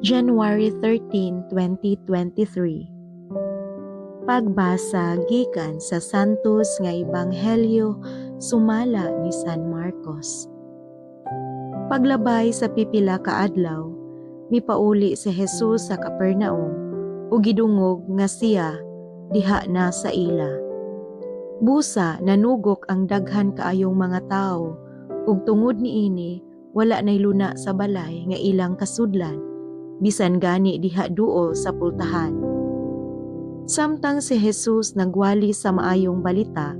January 13, 2023. Pagbasa gikan sa Santos nga Ebanghelyo sumala ni San Marcos. Paglabay sa pipila ka adlaw, mipauli si Jesus sa Capernaum ug gidungog nga siya diha na sa ila. Busa nanugok ang daghan kaayong mga tawo ug tungod niini wala nay luna sa balay nga ilang kasudlan, bisan gani diha duol sa pultahan. Samtang si Jesus nagwali sa Maayong Balita,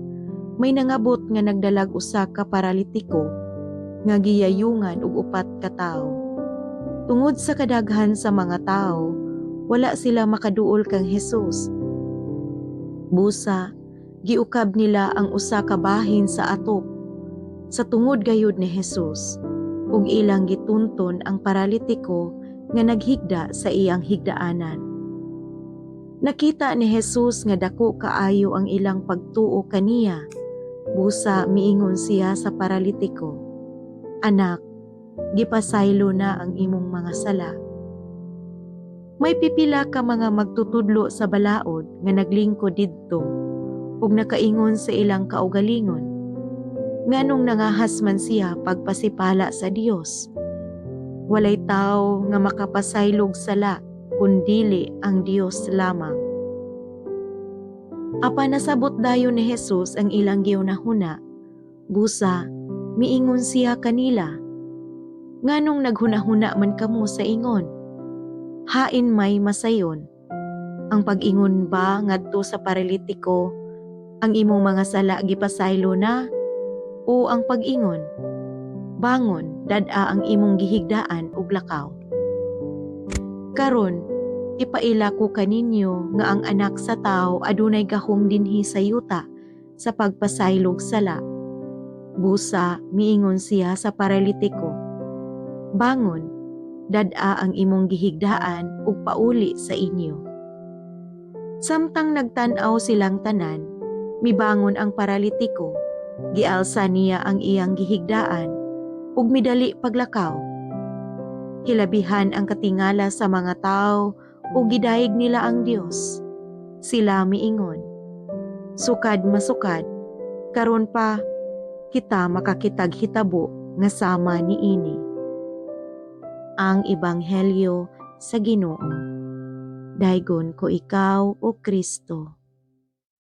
may nangabot nga nagdalag usa ka paralitiko nga giyayungan og upat ka tawo. Tungod sa kadaghan sa mga tawo, wala sila makaduol kang Jesus. Busa, giukab nila ang usa ka bahin sa atop sa tungod gayud ni Jesus ug ilang gitunton ang paralitiko nga naghigda sa iyang higdaanan. Nakita ni Jesus nga dako kaayo ang ilang pagtuo kaniya. Busa miingon siya sa paralitiko, "Anak, gipasaylo na ang imong mga sala." May pipila ka mga magtutudlo sa balaod nga naglingkod didto ug nakaingon sa ilang kaugalingon, "Nganong nangahas man siya pagpasipala sa Dios? Walay tawo nga makapasaylog sala kundili ang Dios lamang." Apan nasabot dayon ni Jesus ang ilang gihunahuna. Busa miingon siya kanila, "Nganong naghunahuna man kamo sa ingon? Hain may masayon? Ang pag-ingon ba ngadto sa paralitiko, 'Ang imong mga sala gipasaylo na,' o ang pag-ingon, 'Bangon, dad-a ang imong gihigdaan ug lakaw'? Karon, ipaila ko kaninyo nga ang Anak sa Tawo adunay gahom dinhi sa yuta sa pagpasaylog sala." Busa miingon siya sa paralitiko, "Bangon, dad-a ang imong gihigdaan ug pauli sa inyo." Samtang nagtan-aw silang tanan, mibangon ang paralitiko, gialsa niya ang iyang gihigdaan ug midali paglakaw. Hilabihan ang katingala sa mga tawo ug gidayeg nila ang Dios. Sila miingon, "Sukad masukad, karon pa kita makakitag hitabo nga sama niini." Ang Ebanghelyo sa Ginoo. Daygon ko ikaw, O Kristo.